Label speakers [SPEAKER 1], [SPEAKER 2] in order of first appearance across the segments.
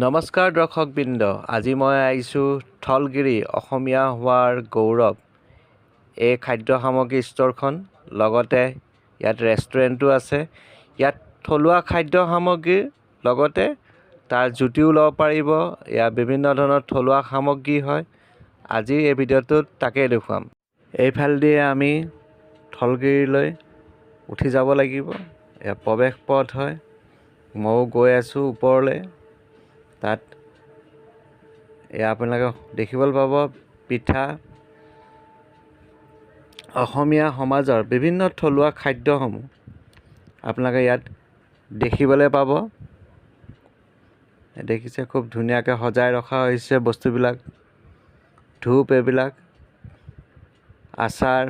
[SPEAKER 1] নমস্কাৰ দৰ্শকবৃন্দ, আজি মই আহিছোঁ থলগিৰি অসমীয়া হোৱাৰ গৌৰৱ এই খাদ্য সামগ্ৰী ষ্ট'ৰখন। লগতে ইয়াত ৰেষ্টুৰেণ্টো আছে। ইয়াত থলুৱা খাদ্য সামগ্ৰীৰ লগতে তাৰ জুতিও ল'ব পাৰিব। ইয়াত বিভিন্ন ধৰণৰ থলুৱা সামগ্ৰী হয়। আজি এই ভিডিঅ'টোত তাকেই দেখুৱাম। এইফালেদি আমি থলগিৰিলৈ উঠি যাব লাগিব। এয়া প্ৰৱেশ পথ হয়। ময়ো গৈ আছোঁ ওপৰলৈ। তাত এয়া আপোনালোকে দেখিবলৈ পাব পিঠা, অসমীয়া সমাজৰ বিভিন্ন থলুৱা খাদ্যসমূহ আপোনালোকে ইয়াত দেখিবলৈ পাব। দেখিছে খুব ধুনীয়াকৈ সজাই ৰখা হৈছে বস্তুবিলাক, ধূপ এইবিলাক, আচাৰ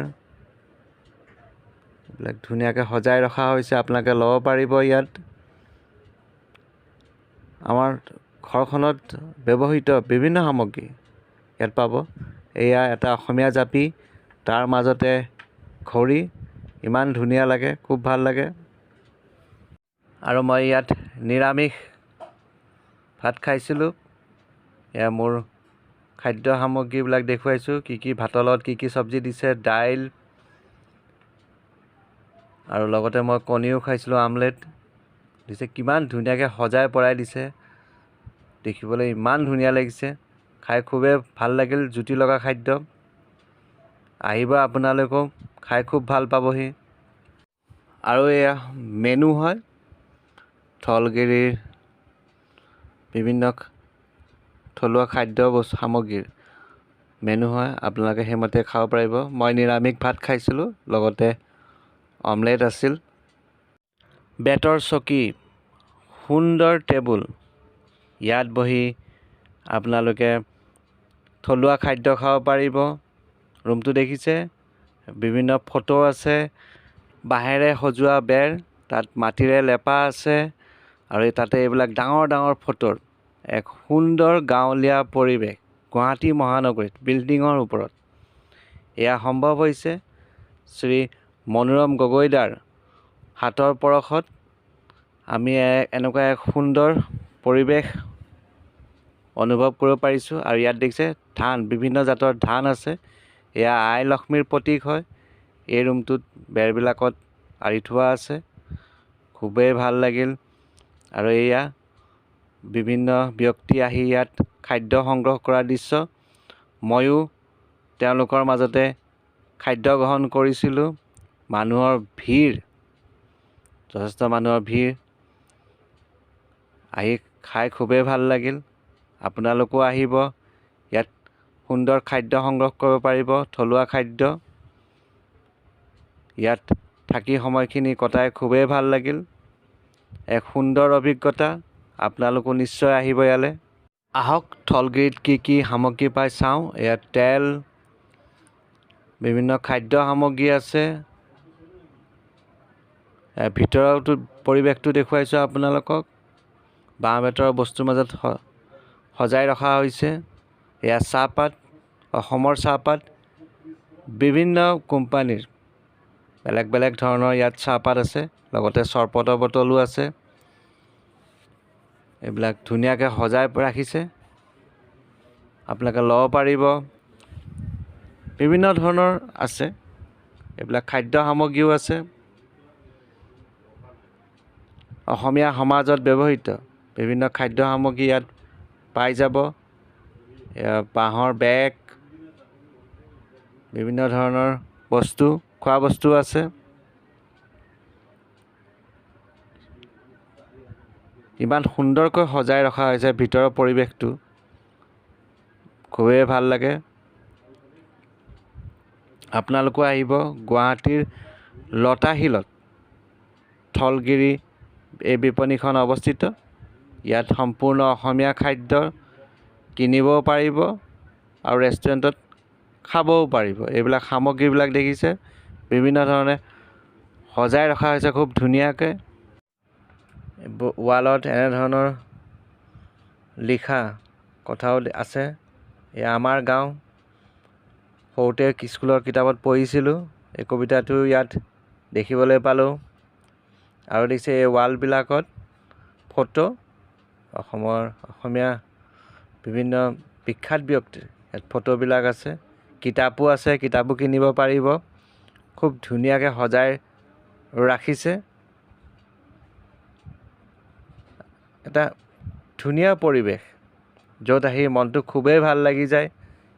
[SPEAKER 1] এইবিলাক ধুনীয়াকৈ সজাই ৰখা হৈছে। আপোনালোকে ল'ব পাৰিব। ইয়াত আমাৰ ঘৰখনত ব্যৱহৃত বিভিন্ন সামগ্ৰী ইয়াত পাব। এয়া এটা অসমীয়া জাপি, তাৰ মাজতে ঘড়ী, ইমান ধুনীয়া লাগে, খুব ভাল লাগে। আৰু মই ইয়াত নিৰামিষ ভাত খাইছিলোঁ। এয়া মোৰ খাদ্য সামগ্ৰীবিলাক দেখুৱাইছোঁ, কি কি ভাতৰ লগত কি কি চব্জি দিছে, দাইল আৰু লগতে মই কণীও খাইছিলোঁ, আমলেট দিছে। কিমান ধুনীয়াকৈ সজাই পৰাই দিছে, দেখিবলৈ ইমান ধুনীয়া লাগিছে, খাই খুবেই ভাল লাগিল। জুতি লগা খাদ্য। আহিব আপোনালোকেও, খাই খুব ভাল পাবহি। আৰু এয়া মেনু হয় থলগিৰিৰ বিভিন্ন থলুৱা খাদ্য সামগ্ৰীৰ মেনু হয়। আপোনালোকে সেইমতে খাব পাৰিব। মই নিৰামিষ ভাত খাইছিলোঁ, লগতে অমলেট আছিল। বেতৰ চকী, সুন্দৰ টেবুল, ইয়াত বহি আপোনালোকে থলুৱা খাদ্য খাব পাৰিব। ৰুমটো দেখিছে, বিভিন্ন ফটো আছে, বাঁহেৰে সজোৱা বেৰ, তাত মাটিৰে লেপা আছে আৰু তাতে এইবিলাক ডাঙৰ ডাঙৰ ফটোৰ এক সুন্দৰ গাঁৱলীয়া পৰিৱেশ গুৱাহাটী মহানগৰীত বিল্ডিঙৰ ওপৰত। এয়া সম্ভৱ হৈছে শ্ৰী মনোৰম গগৈদাৰ হাতৰ পৰশত। আমি এনেকুৱা এক সুন্দৰ পৰিৱেশ অনুভৱ কৰিব পাৰিছোঁ। আৰু ইয়াত দেখিছে ধান, বিভিন্ন জাতৰ ধান আছে। এয়া আই লক্ষ্মীৰ প্ৰতীক হয়। এই ৰুমটোত বেৰবিলাকত আঁৰি থোৱা আছে। খুবেই ভাল লাগিল। আৰু এয়া বিভিন্ন ব্যক্তি আহি ইয়াত খাদ্য সংগ্ৰহ কৰাৰ দৃশ্য। ময়ো তেওঁলোকৰ মাজতে খাদ্য গ্ৰহণ কৰিছিলোঁ। মানুহৰ ভিৰ, যথেষ্ট মানুহৰ ভিৰ। আহি খাই খুবেই ভাল লাগিল। আপোনালোকো আহিব, ইয়াত সুন্দৰ খাদ্য সংগ্ৰহ কৰিব পাৰিব, থলুৱা খাদ্য। ইয়াত থাকি সময়খিনি কটাই খুবেই ভাল লাগিল। এক সুন্দৰ অভিজ্ঞতা। আপোনালোকো নিশ্চয় আহিব ইয়ালৈ। আহক থলগিৰিত কি কি সামগ্ৰী পাই চাওঁ। ইয়াত তেল, বিভিন্ন খাদ্য সামগ্ৰী আছে। ভিতৰতো পৰিৱেশটো দেখুৱাইছোঁ আপোনালোকক। বাঁহ বেতৰ বস্তুৰ মাজত সজাই ৰখা হৈছে। এয়া চাহপাত, অসমৰ চাহপাত, বিভিন্ন কোম্পানীৰ বেলেগ বেলেগ ধৰণৰ ইয়াত চাহপাত আছে। লগতে চৰবতৰ বটলো আছে। এইবিলাক ধুনীয়াকৈ সজাই ৰাখিছে, আপোনালোকে ল'ব পাৰিব। বিভিন্ন ধৰণৰ আছে, এইবিলাক খাদ্য সামগ্ৰীও আছে। অসমীয়া সমাজত ব্যৱহৃত বিভিন্ন খাদ্য সামগ্ৰী ইয়াত পাই যাব। বাঁহৰ বেগ, বিভিন্ন ধৰণৰ বস্তু, খোৱা বস্তু আছে। ইমান সুন্দৰকৈ সজাই ৰখা হৈছে ভিতৰৰ পৰিৱেশটো, খুবেই ভাল লাগে। আপোনালোকো আহিব গুৱাহাটীৰ লতাশিলত থলগিৰি এই বিপণীখন অৱস্থিত। ইয়াত সম্পূৰ্ণ অসমীয়া খাদ্য কিনিবও পাৰিব আৰু ৰেষ্টুৰেণ্টত খাবও পাৰিব। এইবিলাক সামগ্ৰীবিলাক দেখিছে, বিভিন্ন ধৰণে সজাই ৰখা হৈছে খুব ধুনীয়াকৈ। ৱালত এনেধৰণৰ লিখা কথাও আছে। এয়া আমাৰ গাঁও, সৰুতে স্কুলৰ কিতাপত পঢ়িছিলোঁ এই কবিতাটো, ইয়াত দেখিবলৈ পালোঁ। আৰু দেখিছে এই ৱালবিলাকত ফটো অসমৰ অসমীয়া বিভিন্ন বিখ্যাত ব্যক্তিৰ ইয়াত ফটোবিলাক আছে। কিতাপো আছে, কিতাপো কিনিব পাৰিব। খুব ধুনীয়াকৈ সজাই ৰাখিছে। এটা ধুনীয়া পৰিৱেশ, য'ত আহি মনটো খুবেই ভাল লাগি যায়।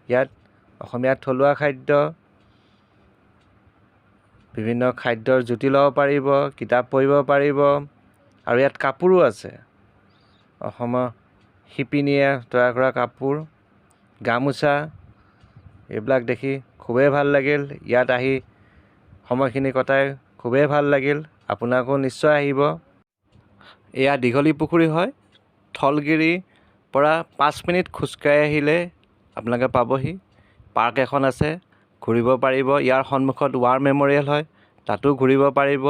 [SPEAKER 1] ইয়াত অসমীয়া থলুৱা খাদ্য, বিভিন্ন খাদ্যৰ জুতি ল'ব পাৰিব, কিতাপ পঢ়িব পাৰিব আৰু ইয়াত কাপোৰো আছে। অসমৰ শিপিনীয়ে তৈয়াৰ কৰা কাপোৰ, গামোচা, এইবিলাক দেখি খুবেই ভাল লাগিল। ইয়াত আহি সময়খিনি কটাই খুবেই ভাল লাগিল। আপোনালোকো নিশ্চয় আহিব। এয়া দীঘলী পুখুৰী হয়। থলগিৰিৰ পৰা 5 মিনিট খোজকাঢ়ি আহিলে আপোনালোকে পাবহি। পাৰ্ক এখন আছে, ঘূৰিব পাৰিব। ইয়াৰ সন্মুখত ৱাৰ মেম'ৰিয়েল হয়, তাতো ঘূৰিব পাৰিব।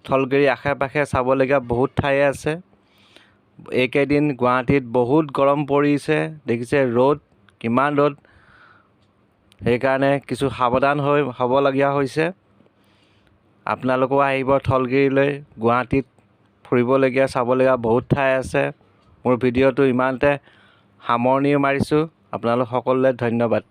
[SPEAKER 1] থলগিৰিৰ আশে পাশে চাবলগীয়া বহুত ঠাই আছে। এইকেইদিন গুৱাহাটীত বহুত গৰম পৰিছে, দেখিছে ৰ'দ, কিমান ৰ'দ। সেইকাৰণে কিছু সাৱধান হৈ হ'বলগীয়া হৈছে। আপোনালোকো আহিব থলগিৰিলৈ। গুৱাহাটীত ফুৰিবলগীয়া, চাবলগীয়া বহুত ঠাই আছে। মোৰ ভিডিঅ'টো ইমানতে সামৰণি মাৰিছোঁ। আপোনালোক সকলোলৈ ধন্যবাদ।